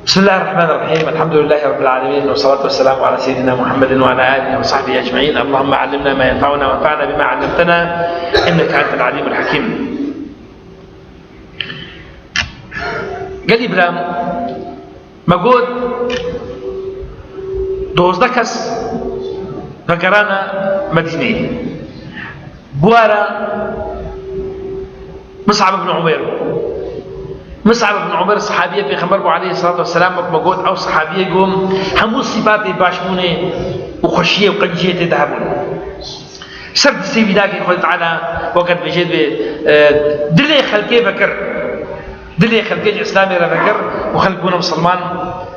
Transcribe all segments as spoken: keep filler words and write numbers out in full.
بسم الله الرحمن الرحيم. الحمد لله رب العالمين، والصلاة والسلام على سيدنا محمد وعلى آله وصحبه أجمعين. اللهم علمنا ما ينفعنا وانفعنا بما علمتنا إنك أنت العليم الحكيم. Gelî bira, me got, dozdeh kes vegerane Medîneyê. Buwara Mus'ab ibn Umeir bû. Mus'ab ibn Umeir sahabiyê Pêxember bû aleyhissalatu vesselam, wek me got, ew sahabiyê ku hemû sîfatê başbûnê û xweşiyê û qenciyê tê de hebûn. Ser distê wî dagê Xwedê Teala, weke dibêje dibê, e, dilê xelkê vekir. Dilê xelkê ji Îslamê re vekir û xelk bûne misilman.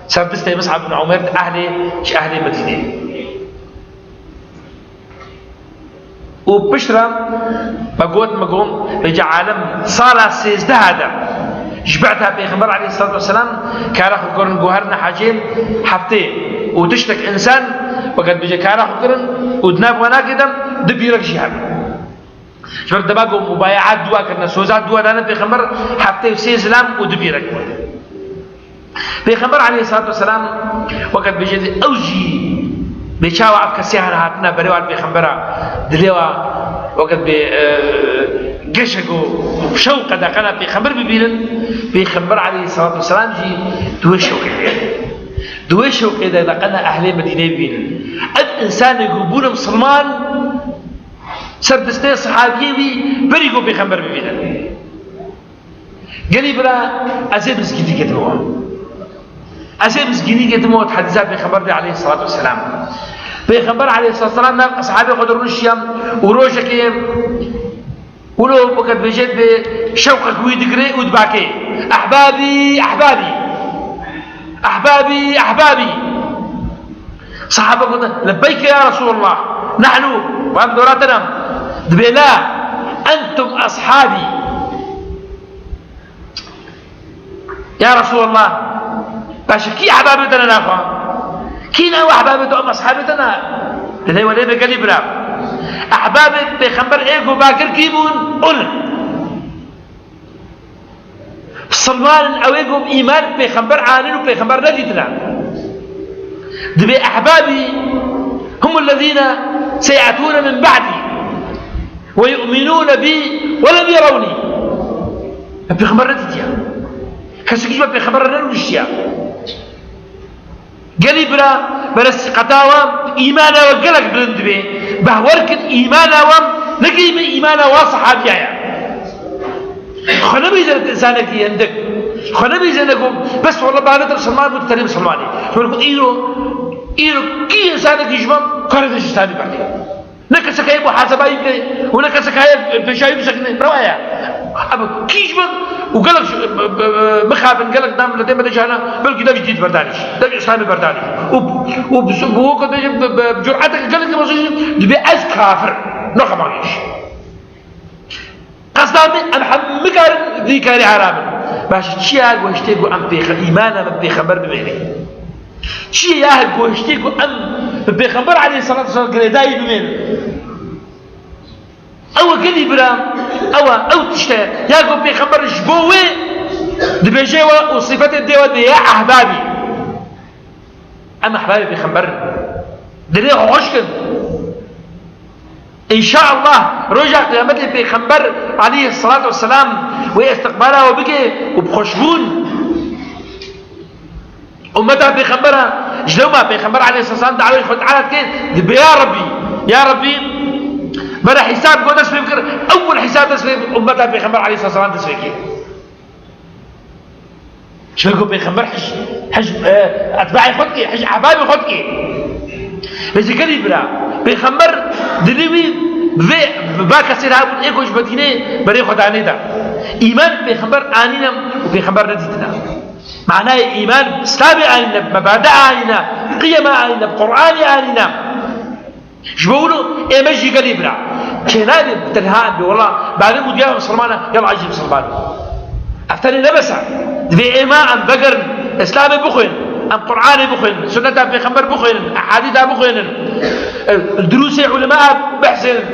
Ser distê Mus'ab ibn Umeir di ehlê, ji ehlê Medînê. Û piştre me got, me got, vêca alem sala sêzdeh de ji beda Pêxember aleyhissalatu vesselam kara xwe kirin, ku herine hecê heftê û tiştek însan, weke dibêje, kara xwe kirin û di nav wenakê de du pîrek jî hebin. Ji ber dema ku mubayaat dua kirine, soza dua dane Pêxember, heftê û sê zilam û du pîrek bûn. Pêxember aleyhissalatu vesselam, weke dibêje, ew jî bê çawa ev kesê here hatine berê wan Pêxembera, dilê wa weke dibê, e, geşek û şewqe deqene Pêxember bibînin, Pêxember aleyhissalatu vesselam jî di wê şewqê de, di wê şewqê de deqene ehlê Medîneyê bibînin. Ev însanê ku bûne misilman, ser distê sahabiyê wî berî ku Pêxember bibînin. Gelî bira, ez ê mizgînî ketime wan. Ez ê mizgînî ketime wan, hedîsa Pêxember de aleyhissalatu vesselam. Pêxember aleyhissalatu vesselam nav sahabê xwe de rûniştiye û rojekê wilo weke dibêje dibê şewqek wî digire û dibakê. Ehbabî, ehbabî. Ehbabî, ehbabî. Sahabe gotin, "Lebbeyke ya Resulallah, nehnu, wan dora te ne." Dibê, "La, entum ashabî." Ya Resulallah, paşê kî ehbabê te ne naxwe? Kî ne ew ehbabê te, em ashabê te ne? Dibê, welê be gelî bira. Ehbabê Pêxember ê ku bakir kî bûn? Ol. Silman in ew ê ku îman bi Pêxember anîn û Pêxember nedîtine. Dibê ehbabî hum ellezîne seyetûne min ba'dî ve yu'minûne bî ve lem yerewnî. Me Pêxember nedîtiye. Kesekî ji me Pêxember re nerûniştiye. Gelî bira, beresiqeta we, îmana we gelek bilind dibe. Behwer kin îmana we, ne gelî me îmana we sahabiya ye. Xwe nebêjene tu insanekî hindik. Xwe nebêjene ku bes wele bane te misilman bû, tu tenê misilman î. Ji ber ku îro, îro kî insanekî ji me kare de ji Îslamê berdê. Ne kesek heye muhasebayî bike û ne kesek heye pêşawî bisekine. Rewa ye. Ama kî ji me û gelek ji, bi, bi, bi, mixabin gelek nam miletê me de cana belkî dev ji dîn berdanî. Dev ji Îslamê berdanî. Û, û bi, bi, bi, bi, bi, bi curatek gelek de mesajî dibê ez kafir. Ne xemanîş. Qesda min, em hemû karin vî karî heram in. Baş çiya goştê ku em pêxe-, îmana min pêxember bimêne? Çiye ya goştê ku em bi Pêxember aleyhissalatu vesselam girêdayî bimênin? Ew e gelî bira, ew e, ew tişt e. Ya ku Pêxember ji bo wê dibêje we û sifetê dê we dê ya ehbabî. Em ehbabê Pêxember in. Dilê xwe xweş kin. Înşaallah, roja Qiyametê Pêxember aleyhissalatu vesselam wê îstiqbala we bike û bi xweşbûn ummeta Pêxembera, ji lewma Pêxember aleyhissalatu vesselam dawetê Xwedê Teala dike, dibê, ya Rebbî, ya Rebbî, bere hîsab ku dest pê bikir, ewil hîsab dest pê ummeta Pêxember aleyhissalatu vesselam dest pê kir. Ji ber ku Pêxember hij, hij, e, etbaê xwe dike, hij ehbabê xwe dike. Lê ji gelî bira, Pêxember dilê wî vê, ba kesê re hebûn ê ku ji Medînê berê xwe danê de. Îman Pêxember anîne û Pêxember nedîtine. Manayê îman, Îslamê anîne, mebade anîne, qiyeme anîne, Qur'anê anîne. Ji bo wilo ême jî gelî bira. Çênayê tenha em bê, wela, balim û diya misilman e, yala ez jî misilman im. Ev tenê ne bes e. Divê ême em vegerin, Îslamê bixwînin, em Qur'anê bixwînin, sunneta Pêxember bixwînin, ehadîta bixwînin, e, dirûsê ulema bihsênin,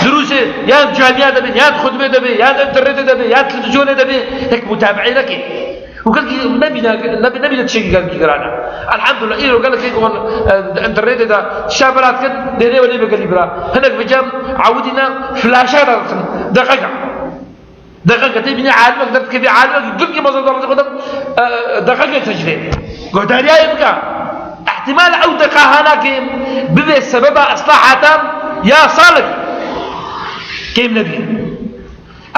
dirûsê yan camiya de be, yan xutbê de be, yan înternetê de be, yan televîzyonê de be, yek mutabeî neke. û gelkî nebîne, nebî-, nebîne tiştekî gelkî giran e. Elhamdulillah, îro gelek êk wan, e, di înternetê de tişta bela dikin, dê nêwe lê be gelî bira. Hinek vêca ewidîne flaşa de dikin. Deqeka. Deqeka tê bîne alimek derdikevî, alimek gelkî mezin de xwe de, e, deqekek tecrê. Guhdariyayê bike. Îhtîmal ew deqa hanakê bibe sebeba islahata ya salek kêm nebî.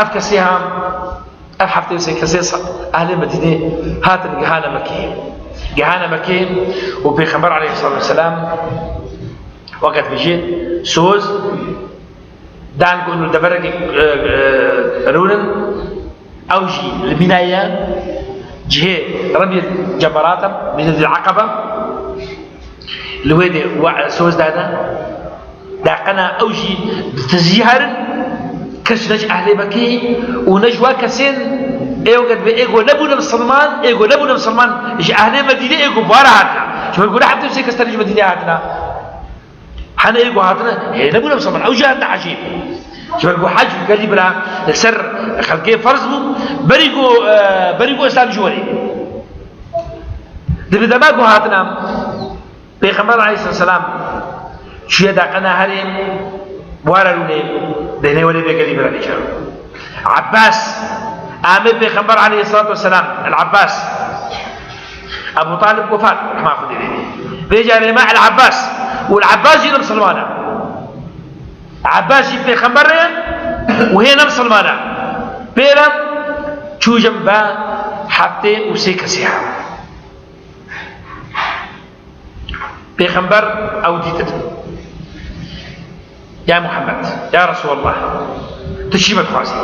Ev kesê ha, ev heftê sê kesê sa-, ehlê Medînê hatin gihane Mekê. Gihane Mekê û Pêxember aleyhissalatu vesselam weke dibêje soz dan ku li deverekê, e, e, rûnin, ew jî li mînayê cihê remyê cemerata, mînedîl eqebe. Li wê de we soz dane. Daqena ew jî tizî herin, kes ne ji ehlê Mekê û ne ji wa kesên ê weke dibê ê ku nebûne misilman, ê ku nebûne misilman ji ehlê Medînê ê ku bara hatine. Ji ber ku ne heftê sê kes tenê ji Medînê hatine. Hene ê ku hatine, hê nebûne misilman, ew jî hatine hecî. Ji ber ku hec gelî bira li ser xelkê ferz bû, berî ku, e, berî ku Îslam ji werê. Di bi dema ku hatine, Pêxember aleyhisselam çûye daqena herê, ware rûnê, dê nêwe lê bê gelî bira nîşan. Ebbas, amê Pêxember aleyhissalatu vesselam, El Ebbas. Ebu Talib wefat, rehma Xwedê lê bê. Vê carê ma El Ebbas. Û El Ebbas jî ne misilman e. Ebbas jî Pêxember e û hê ne misilman e. Pê re çû jin be heftê û sê kesê ha. Pêxember ew dîtin. Ya Muhammed, ya Resulallah, tu çi me dixwazî?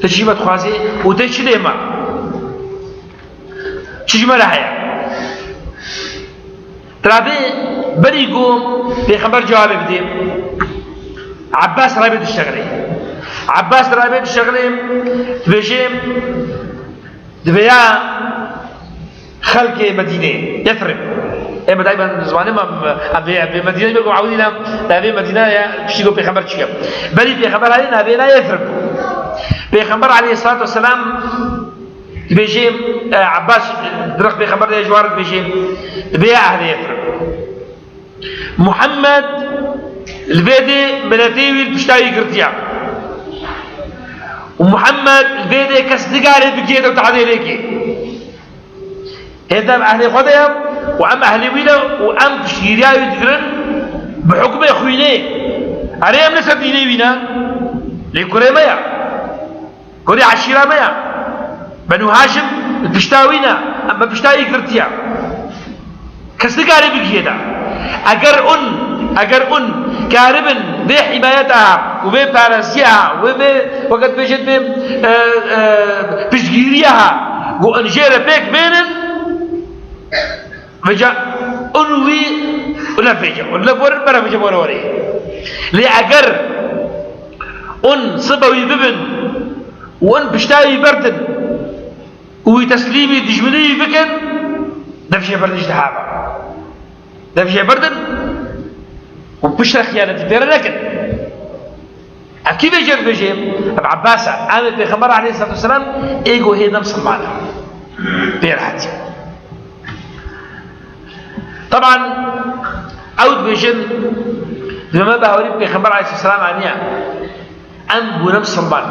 Tu çi me dixwazî û tu çi dê me? Çi ji me re heye? Tirabê berî ku Pêxember cewabê bidê, Ebbas rabê diştexilê. Ebbas rabê diştexilê, dibêje, Divê ya xelkê Medînê, Yesrib. Ê me dayben zimanê me, em vê, em vê Medînê jî belkû ewilî ne, navê Medîne ye, piştî ku Pêxember çûye. Berî Pêxember hayê navê ne Yesrib. Pêxember aleyhissalatu vesselam dibêje, e, Ebbas, direk Pêxember de ji wan re dibêje, divê ya ehlê Yesrib. Muhammed li vê dê miletê wî li pişta wî girtiya. Û Muhammed li vê dê kes nigarê bigihê ew tehdê lê kê. Hêdî em ehlê xwe de ye û em ehlê wî ne û em piştgiriya wî digirin bi hukmê xwînê. Erê em li ser dînê wî ne. Lê kurê me ye. Kurê eşîra me ya. Benû Haşim pişta wî ne. Em me pişta wî girtiye. Kes nikare bigihê de. Eger un, eger un karibin vê hîmayeta û vê parestiya û vê, weke dibêjin vê, e, e, piştgiriya ha, ku un jê re pêk bênin, Vêca un wî, un ne vêca, un ne werin, bera vêca were were. Lê eger un siba wî bibin û un pişta wî berdin û wî teslîmî dijminî wî bikin, dev jê berdin ji dihava. Dev jê berdin û piştre xiyanetî pê re nekin. Ev kî vê jê dibêje? Ev Ebbas e. Ev ê Pêxember aleyhissalatu vesselam ê ku hê ne misilman e. Pê re hatiye. Teban, ew dibêjin, dibê me bawerî bi Pêxember aleyhisselam aniye. Em bûne misilman.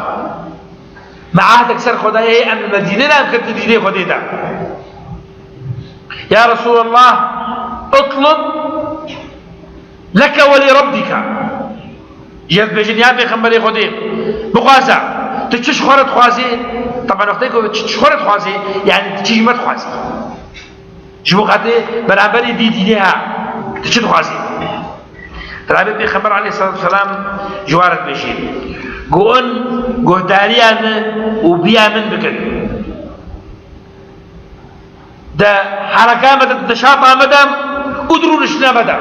Me ehdek ser xwe daye, em li Medînê ne, em ketin dînê Xwedê de. Ya Resulallah, utlub leke ve li Rabbike. Jê dibêjin, ya Pêxemberê Xwedê, bixwaze, tu çi ji xwe re dixwazî? Teban wextê ku tu çi ji xwe re dixwazî, yanî tu çi ji me dixwazî? Ji bo xatirê beramberî vî dînê ha, tu çi dixwazî? Rabê Pêxember aleyhissalatu vesselam ji wan re dibêjî, ku hûn guhdariya min û biya min bikin. Di hereka me de, di neşata me de û di rûniştina me de.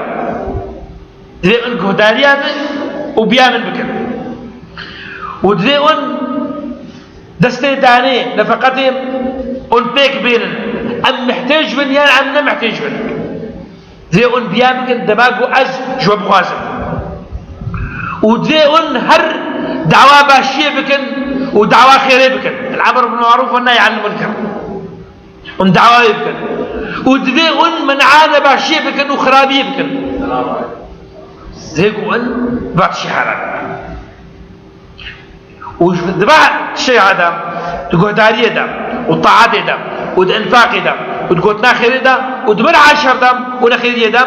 Divê hûn guhdariya min û biya min bikin. Û divê hûn destê danê, nefeqetê hûn pêk bênin. Em mihtêc bin yan em ne mihtêc bin. Divê hûn biya bikin dema ku ez ji we bixwazim. Û divê hûn her dawa başiyê bikin û dawa xêrê bikin. El emr bil marûf we nehy anil munker. Hûn dawayê bikin. Û divê hûn men'ane başiyê bikin û xirabiyê bikin. Divê ku hûn vatişî haram bikin. Û ji diba şeya de, di guhdariyê de, û taetê de, û di infaqê de, û di gotina xêrê de, û di men'a şer de, û nexêriyê de,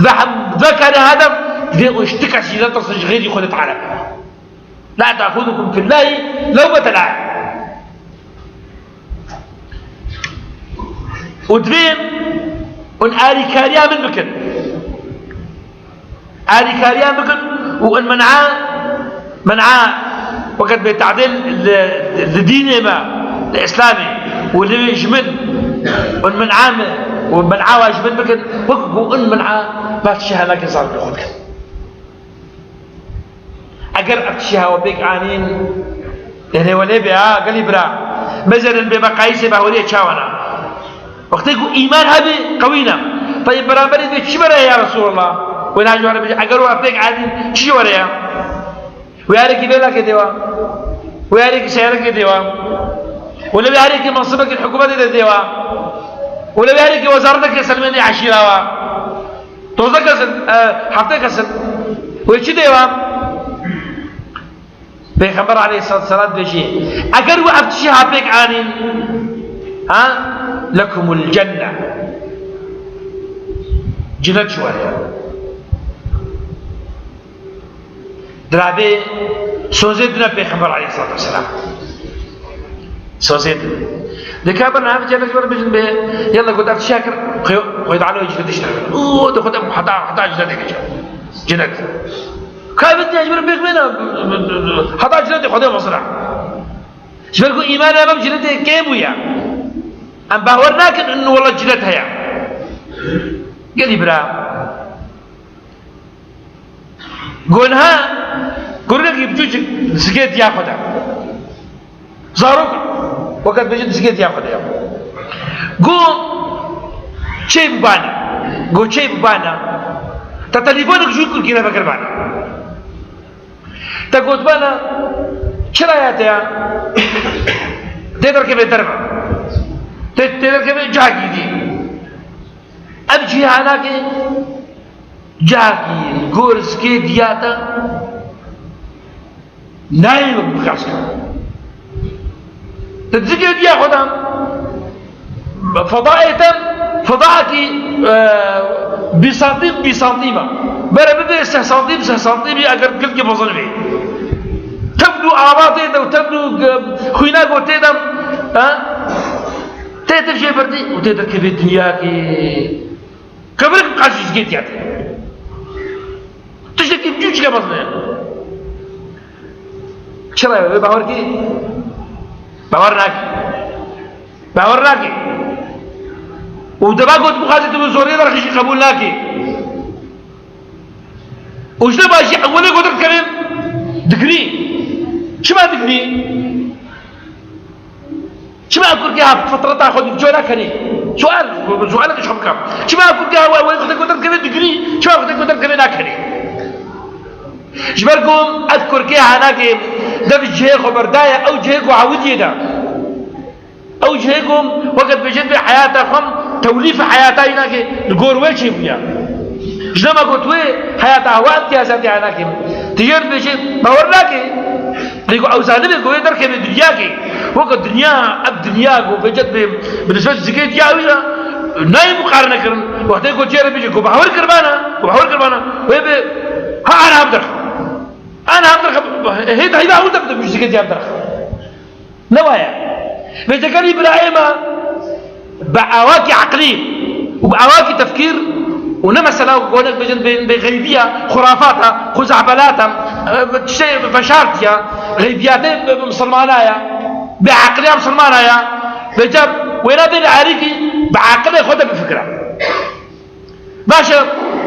ve hem, ve kare ha de, divê û ji ti kesî netirsin ji xêrî Xwedê Teala. La ta'xuzukum fillahi lewmete la'im. Û divê hûn alîkariya min bikin. Alîkariya min bikin û hûn men'a, men'a wekî bê tadîl li, li dînê me, li Îslamê û li ji min, hûn men'a min û men'a wa ji min bikin, wek ku hûn men'a vatişî hanak zarokê xwe dikin. Eger ev tiştî hewa pêk anîn, ê rê welê be ha, gelî bira. Mezenin bê meqayîsê bahoriyê çawan e. Wextê ku îman hebe, qewî ne. Tayê beramberê dê çi were ya Resulallah? Wê naji were bêje, eger we pêk anîn, çi ji were ya? Wê herekî vêlakê dê wa. Wê herekî seyarekê dê wa. Wê lê wê herekî mensibekê hikûmetê de dê wa. Wê lê wê herekî wezaretekê selmênê eşîra wa. Dozdeh kesin, e, heftê kesin. Wê çi dê wa? Pêxember aleyhissalatu vesselam dibêje, eger we ev tiştî ha pêk anîn, ha? Lekumul cenne. Cinet ji we re. Dirabê sozê dine Pêxember aleyhissalatu vesselam. Sozê dine. Dika bir niha vêca ji ber bijin bê, yalla got ev çiya kir, xwe, xwe dalo ji dişine. Oo, de xwe de heta, heta ji dişine. Cinet. Ka vit ya ji ber bêxmêna, heta cinet xwe de mesele. Ji ber ku îmanê em cinetê kêm bûye. Em bawer nakin in wela cinet heye. Gelî bira. Gonha, kurinekî biçûçik zikê diya xwe de. Zarok, weke dibêjin zikê diya xwe de ya. Go çê bibane, go çê bibane. Te telîfonek jû kurkî re vekir bane. Te gotbane, çira ya te ya? Tê derkeve derve. Tê, tê derkeve cihekî dî. Ev cîhanakê cihekî li gor zikê diya te nayê min bixeşke. Te zikê diya xwe de fedayê te, fedayekî, e, bîst santîm, bîst santîm e. Bere bibe seh santîm, seh santîmî eger gilkî mezin bê. Tevn û ava tê de û tevn û, e, xwîna ku tê de, e, tê te jê birdî û tê derkevê dinyakê. Kevirik qaşî zikê diya te. Tiştekî biçûçike mezin e. Çira ye? Wê bawer kî? Bawer nakî. Bawer nakî. Û dema got bixwazî tu bi zorê derxî jî qebûl nakî. Û ji te başî ewilê gotin kerê digirî. Çima digirî? Çima kurkê ha fitreta xwe dû cola kenê? Sual, sualek ji xwe bikim. Çima kurkê ha we, we xwe te gotin kerê digirî? Çima xwe te gotin kerê nakenê? Ji ber ku ev kurkê hanakê dev cihê xwe berdaye, ew cihê ku ewidiyê de. Ew cihê ku weke dibêjin vê heyata xwe tewlîf heyata înakê li gor wê çêbûye. Ji dema ku tu wê heyata hewa imtiyazatê hanakê, tu yê dibêjin bawer nakê. Lê ku ew zanibê ku wê derkevê dinyakê. Weke dinya, ev dinya ku vêce dibê bi nisbet zikê diya wî re nayê muqarene kirin. Wextê ku çê re bêjê ku bawer kiribana, ku bawer kiribana, wê bê ha ana ev derxe. Ana ev derxe, hê dayî de ew derxe, zikê diya ev derxe. Ne waya. Vêcekarî birayê me bi awakî eqlî û bi awakî tefkîr û ne mesela gonek bêjin bê, bê xeybiya, xurafata, xuzehbelata, e, tiştê feşartiya, xeybiyatê bi, bi misilmana ya, bi eqliya misilmana ya, vêca wêna bê li erîkî bi eqilê xwe de bifikira. Baş e,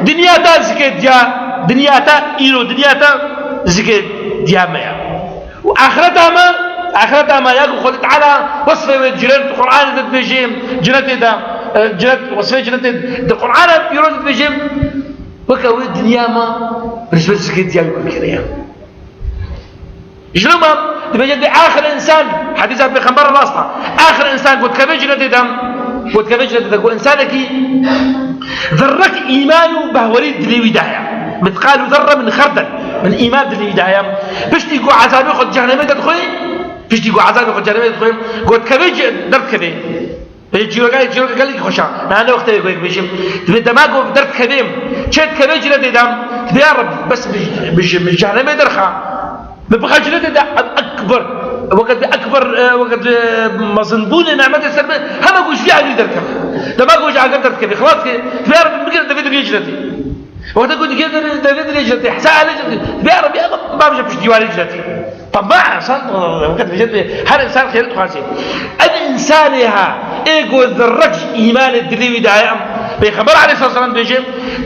dinya te zikê diya, dinya te îro, dinya te zikê diya me ya. Û axireta me, axireta me ya ku Xwedê Teala wesfê wê cinet Qur'anê de dibêjê, cinetê de, e, cinet, wesfê cinetê di Qur'ana pîroz de dibêjê, weke wê dinya me bi nisbet zikê diya wî kurkirê ya. Ji loma Dibêje dê axir însan, hedîsa pêxember rast e. Axir însan ku dikeve cinetê de, ku dikeve cinetê de, ku însanekî zerrek îman û behwerî dilê wî de heye. Mithqalu zerre min xerdel min îman dilê wî de heye. Piştî ku ezabê xwe di cehennemê de dixwe, piştî ku ezabê xwe di cehennemê de dixwe, ku dikeve ci-, derdikeve. Pê çîroka, çîroka gelekî xweş e. Niha ne wextê ku yek bêjim. Dibê dema ku derdikevê, çê dikevê cinetê de, dibê ya Rebbî, bes min, min, min cehennemê derxe. Min bixe cinetê de ev ekber, weke dibê ekber, e, weke dibê mezinbûnê nimetê ser min, hema ku ji vî agirî derkeve. Dema ku ji agir derdikevê, xelas ke, dibê ya Rebbî, min bigire di vê dinyê cinetê. Wexta ku digire di vê dinyê cinetê, hesa ehlê cinetê, dibê ya Rebbî, em bavêje pişt dîwarê cinetê. Tema, însan, weke dibêje, her însan xêr dixwaze. Ev însanê ha, ê ku zerrek ji îmanê dilê wî de heye, Pêxember aleyhisselam dibêje,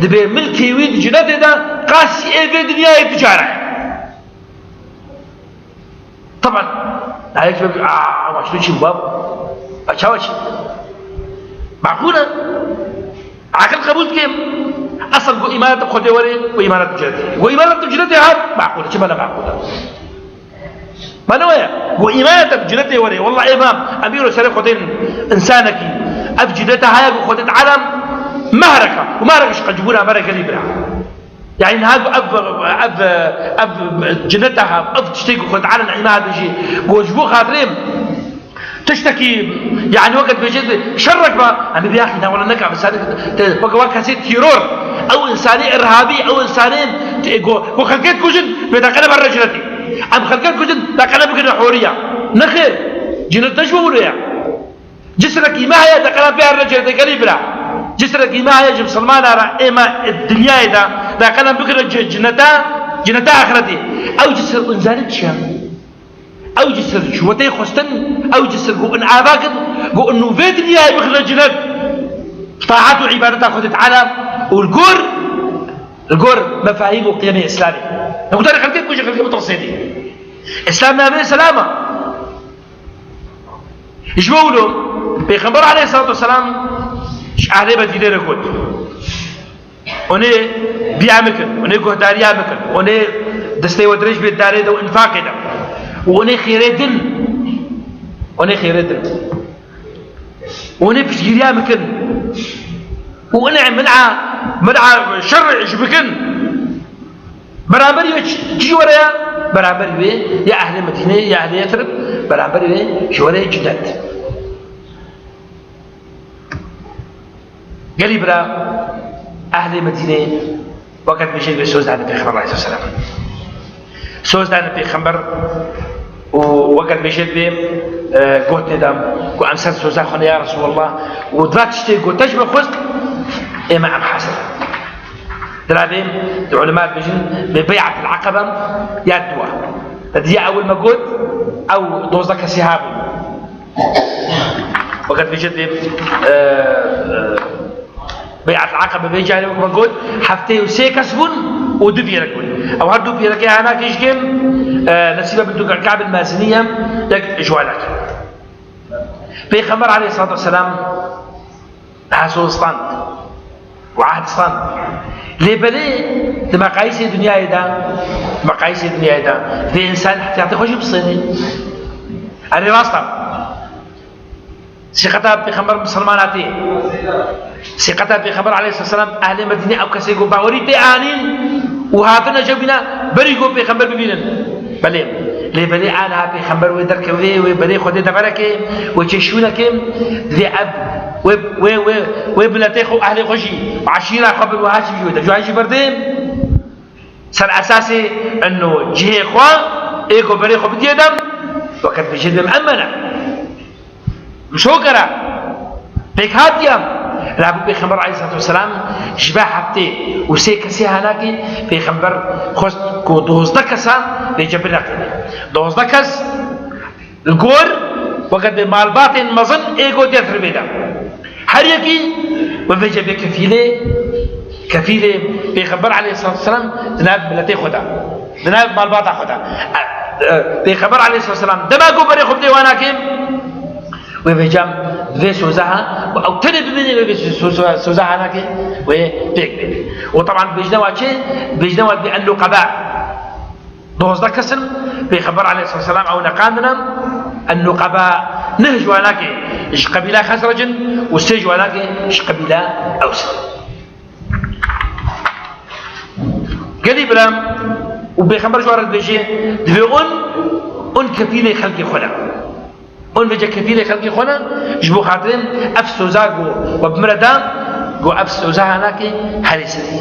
dibê milkê wî di cinetê de qasî ê vê dinyayê du cara ye. Teban, nayek ji me bî, aa, ama şunu çi bab? A çawa çi? Maqûl e. Aqil qebûl dike. Esel ku îmaneta bi Xwedê were, ku îmaneta bi cinetê. Ku îmaneta bi cinetê hat, maqûl e. Çima ne maqûl e? Mane waya, ku îmaneta bi cinetê were. Wallah, ê mam, em îro serê xwe tên însanekî. Ev cineta haya ku Xwedê Teala mehreka. Û mehreka ji qencibûna mere gelî bira. Yani niha ku ev, ev, ev cineta ha, ev tiştê ku Xwedê Teala nîma dibêjî, ku ji bo xatirê tiştekî, yani weke dibêje şerrek ba, em ê bê axî, na wele neka, mesela, te, weke, weke kesê teror, ew însanê irhabî, ew însanê, te, ku, ku xelkê dikujin, bê daqene bere cinetê. Em xelkê dikujin, daqene bigire horiya. Nexêr, cinet ne ji bo wilo ye. Cisrekî me heye, daqene bê re cinetê gelî bira. Cisrekî me heye ji misilmana re, ê me dinyayê de, daqene bigire ci-, cineta, cineta axiretê. Ew cisir însanê çi ye? Ew cisir ji we tê xwestin, ew cisir ku in ava kir, ku in nû vê dinyayê bixine cinet. Taat û îbadeta Xwedê Teala û li gor, li gor mefahîm û qiyemê Îslamê. Ne guhdarê xelkê bikuje, xelkê bitirsênê. Îslam navê selam e. Ji bo wilo, Pêxember aleyhissalatu vesselam ji ehlê Medînê re got. Hûn ê biya min kin, hûn ê guhdariya min kin, hûn ê destê we dirêj bê darê de û infaqê de. Û hûn ê xêrê din, hûn ê xêrê din. Û hûn ê piştgiriya min kin. Û hûn ê min'a, min'a şer ji bikin. Beramberî wê çi, çi ji were ye? Beramberî wê ya ehlê Medînê, ya ehlê Yesrib, beramberî wê ji were ye cinet. Gelî bira, ehlê Medînê weke dibêje wê soz dane Pêxember aleyhisselam. Soz dane Pêxember û weke dibêje wê, e, gotinê de ku em ser soza xwe ne ya Resulallah û diva tiştê gote ji me xwest, ê me em hazir in. Diravê di ulema dibêjin, bi Bey'atul Aqebe ya dua. Di ya ewil me got, ew dozdeh kesê habûn. Weke dibêje dê, e, e, Bey'atul Aqebe vê carê wek me got, heftê û sê kes bûn û du pîrek bûn. Ew her du pîrekê hanakê ji kêm, e, Nesîbe bintu Ka'b el-Mazinî ye, yek ji wanakê. Pêxember aleyhissalatu vesselam Niha soz stand û ehd stand. Lê belê di meqayîsê dinyayê de, di meqayîsê dinyayê de vê însan ihtiyatê xwe jî bisênê. Erê rast e. Sîqeta Pêxember misilmana tê. Sîqeta Pêxember aleyhisselam ehlê Medînê ew kesê ku bawerî pê anîn û hatine cewbîna berî ku Pêxember bibînin. Belê. Lê belê aniha Pêxember wê derkevê, wê berê Xwedê deverekê, wê çê şûnekê, divê ev, wê, wê, wê, wê miletê xwe û ehlê xwe jî, eşîra xwe bin wiha çi jî wê de. Ji wan jî berdê, ser esasê eno cihê xwe, ê ku berê xwe bidiyê de, weke dibêje dibê min emene. Mişokera pêk hatiye. Rabû Pêxember aleyhissalatu vesselam ji ber heftê û sê kesê hanakê Pêxember xwest ku dozdeh kesa vêce bineqîne. Dozdeh kes li gor weke di malbatên mezin ê ku Yesribê de. Her yekî wê vêce bê kefîlê, kefîlê Pêxember aleyhissalatu vesselam di nav miletê xwe de, di nav malbata xwe de. E, e, Pêxember aleyhissalatu vesselam dema ku berê xwe bidê wanakê, Wê vêca vê soza ha, û ew tenê bimîne wê vê so-, so-, soza ha nake, wê pêk bê. Û teban bêjne wa çi? Bêjne wa bi en nuqeba. Dozdeh kes in, Pêxember aleyhisselam ew neqandine, en-nuqeba, neh ji wanakê ji qebîla Xezrec in û sê ji wanakê ji qebîla Ews in. Gelî bira, û Pêxember ji wan re dibêje, divê hûn, hûn kefîlê xelkê xwe ne. Hûn vêce kefîlê xelkê xwe ne, ji bo xatirê ev soza ku we bi min re da, ku ev soza hanakê herê serî.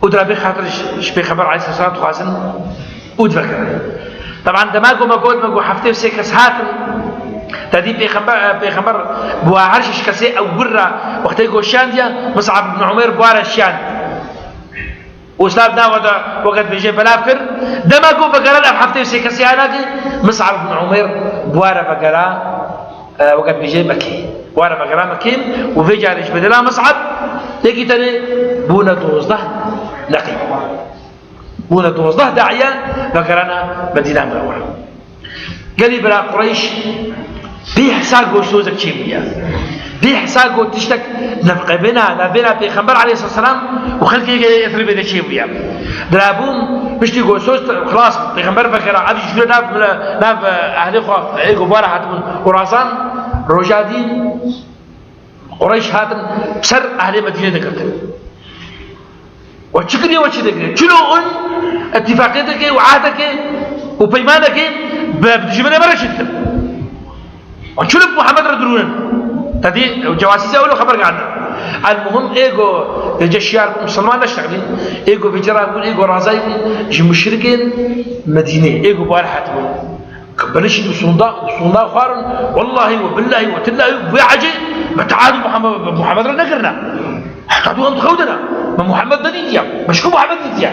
Û dira bê xatir ji, ji Pêxember aleyhisselam dixwazin û divegerin. Teban dema ku me got, me got heftê û sê kes hatin, te dî Pêxember, Pêxember bi wa her şeş kesê ew wir re wextê ku şiyandiye, Mus'ab ibn Umeir bi wa re şiyand. Û Îslam nava de weke dibêje belav kir. Dema ku vegeran ev heftê û sê kesê hanakê, Mus'ab ibn Umeir bi wa re vegera, e, weke dibêje Mekê. Bi wa re vegera Mekê û vê carê ji bedela Mus'ab yekî tenê bûne dozdeh neqîb. Bûne dozdeh daîye vegerane Medîna Munewwere. Gelî bira Qureyş bêhsa ku sozek çêbûye. Bêhsa ku tiştek navqebêna, navbêna Pêxember aleyhisselam û xelkê Yesribê de çêbûye. Dirabûn piştî ku soz xilas Pêxember vekera, ev jî jûre nav, nav, eh, ehlê xwe, ê ku bara hatibûn û razan, roja dî Qureyş hatin ser ehlê Medînê dikirtin. We çi kiriye, we çi dikiriye? Çilo hûn îtîfaqiyeteke û ehdeke û peymaneke bi, bi dijminê me re çi dikin? We çilo bi Muhammed re dirûnin? Te dî cewasîsê ewlo xeber gihane. El-muhim ê ku vêce şiyar bûn, misilman neştexlîn, ê ku vêce ra bûn, ê ku razayî bûn ji muşrikên Medînê, ê ku bar hatibûn. Belê şî û sonda, û sonda xwarin, wellahî we billahî we tillahî we ecê me tead Muhammed, Muhammed re nekirine. Heta dû em dixewdine. Me Muhammed nedîtiye. Me ji ku Muhammed dîtiye?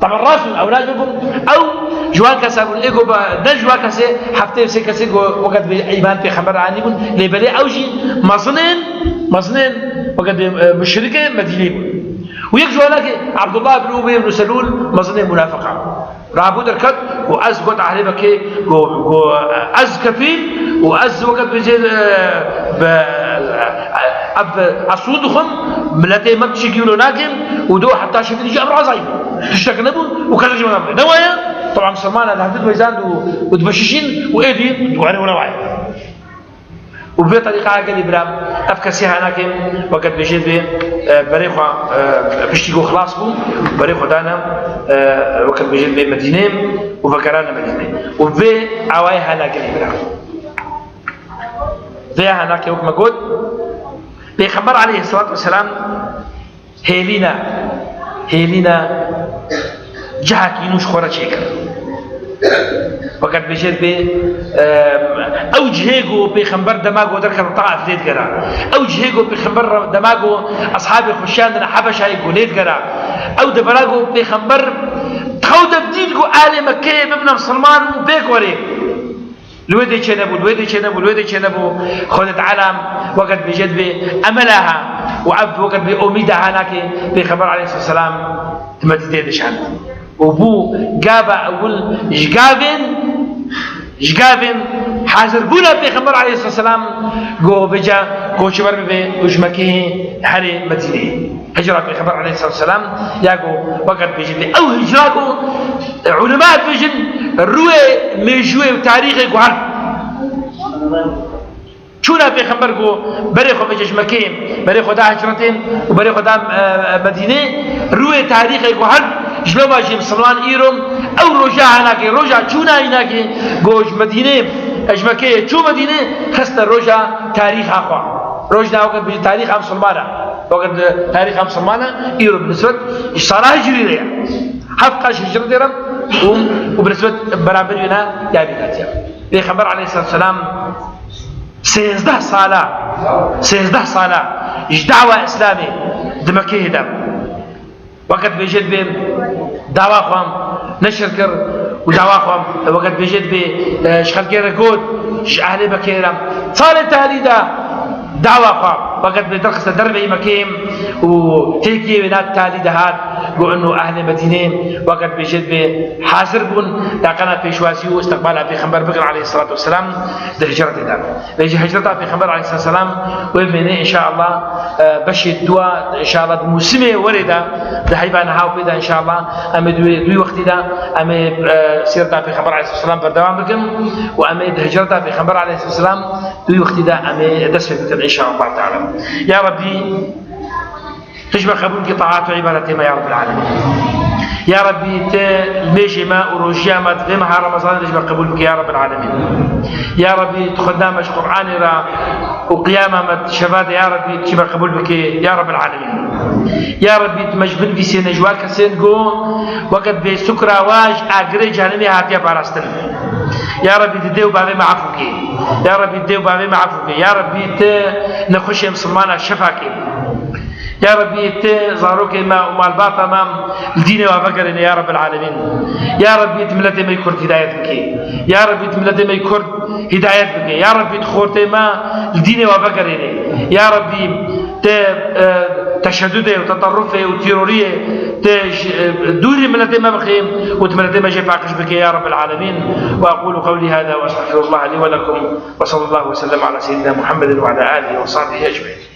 Taban rast bûn, ew ne ji bûn. Ew ji wan kesa bûn, ê ku be, ne ji wan kesê heftê û sê kesê ku weke dibê îman Pêxember anî bûn. Lê belê ew jî mezinên, mezinên weke dibê, e, muşrikê Medînê bûn. Û yek ji wanakê Abdullah bin Ubey bin Selûl mezinê munafiqan. Rabû derket û ez got ehlê Mekê, got, got, ez kefîl û ez weke dibêjê, e, bi, e, ev, ez sûd dixwim, miletê me tiştekî wilo nakim û do heta şeklî jî em razayî bûn. Tiştek nebûn û kesek jî me nebû. Ne waye? Teban misilman e, li hevdî dibêjand û, û dibeşişîn û êdî dû erê were waye. Û bi vê terîqaya gelî bira, ev kesî hanakê, weke dibêjê dibê, e, berê xwe, e, piştî ku xilas bû, berê xwe dane, e, weke dibêjê dibê Medînê û vegerane Medînê. Û vê awayê hana gelî bira. Vê hanakê wek me got, Pêxember aleyhisselatu vesselam Hêlîne, hêlîne cihekî nû ji xwe re çêkir. Weke dibêje dibê, em, ew cihê ku Pêxember dema ku derkeve Taif lê digera. Ew cihê ku Pêxember re-, dema ku eshabê xwe şiyandine Hebeşayê ku lê digera. Ew devera ku Pêxember dixew de dît ku alê Mekkeyê bibine misilman û bê ku erê. Li wê dê çênebû, li wê dê çênebû, li wê dê çênebû. Xwedê Teala weke dibêje dibê emela ha û ev weke dibê omîda ha nake Pêxember aleyhisselam di Medîneyê de şand. Û bû gava ewil ji gavên, ji gavên hazirbûna Pêxember aleyhisselam ku vêca koçber bibe û ji Mekeyê herê Medîneyê. Hicra Pêxember aleyhisselatu vesselam ya ku weke dibêjin lê ew hicra ku, e, ulema dibêjin rûyê mêjûyê û tarîxê guhert. Çûna Pêxember ku berê xwe vêce ji Mekê, berê xwe da hicretê û berê xwe da, e, Medînê, rûyê tarîxê guhert, ji loma jî misilman îro, ew roja hanakê, roja çûna înakê ku ji Medînê, e, ji Mekê çû Medînê, xiste roja tarîxa xwe. Rojna weke dibêjin tarîxa misilmana. Weke di tarîxa misilmana îro bi nisbet ji sala hicrî re ye. Heft qeş hicretê re û, û bi nisbet beramberî wêna ya mîlatî ye. Pêxember aleyhisselatu vesselam sêzdeh sala, sêzdeh sala ji dawa Îslamê di Mekeyê de. Weke dibêje dibê dawa xwe neşir kir û dawa xwe, weke dibêje dibê, e, ji xelkê re got, ji ehlê Mekeyê re. Salê talî de dawa xwe, weke dibê derxiste derveyî Mekeyê û têkiyê wê na talî de hat, Ku ino ehlê Medînê wekî bêjê dibê hazir bûn, taqana pêşwazî û îstiqbala Pêxember bikin aleyhisselatu vesselam di hicretê de. Vê jî hicreta Pêxember aleyhisselatu vesselam wê mînê înşallah, e, beşê dua înşallah di mûsimê werê de, di heyba niha û pê de înşallah em ê duy, duy wextî de em ê, e, sîreta Pêxember aleyhisselatu vesselam berdewam bikin û em ê di hicreta Pêxember aleyhisselatu vesselam duy wextî de em ê dest pê bikin înşallah teala. Ya Rebbî, Tu ji me qebûl bikî taat û îbadetê me ya Rabbel Alemîn. Ya Rabbî, tu limêjê me û rojiya me di vê meha Remezanê de ji me qebûl bikî ya Rabbel Alemîn. Ya Rabbî, tu xwendina me ji Qur'anê re û qiyama me di şeva de ya Rabbî, tu ji me qebûl bikî ya Rabbel Alemîn. Ya Rabbî, tu me ji bin vî sêne ji wa kesên ku wekî bê sukra wa ji agirê cehennemê hatiye parastin. Ya Rabbî, tu dê û bavê me efû kî. Ya Rabbî, tu dê û bavê me efû kî. Ya Rabbî, tu nexweşê misilmana şefa kî. Ya Rebbî, tu zarokê me û malbata me li dînê we vegerêne ya Rebbel Alemîn. Ya Rebbî, tu miletê me yê Kurd hidayet bikî. Ya Rebbî, tu miletê me yê Kurd hidayet bikî. Ya Rebbî, tu xortê me li dînê we vegerêne. Ya Rebbî, tu, e, teşedudê û teterrufê û teroriyê tu ji, e, dûrî miletê me bixî û tu miletê me jê paqij bikî ya Rebbel Alemîn. Ve aqulu qewlî hada ve estexfirullaha lî ve lekum ve sallallahu ve sellem ala seyyidina Muhammedin ve ala alihi ve sahbihi ecmaîn.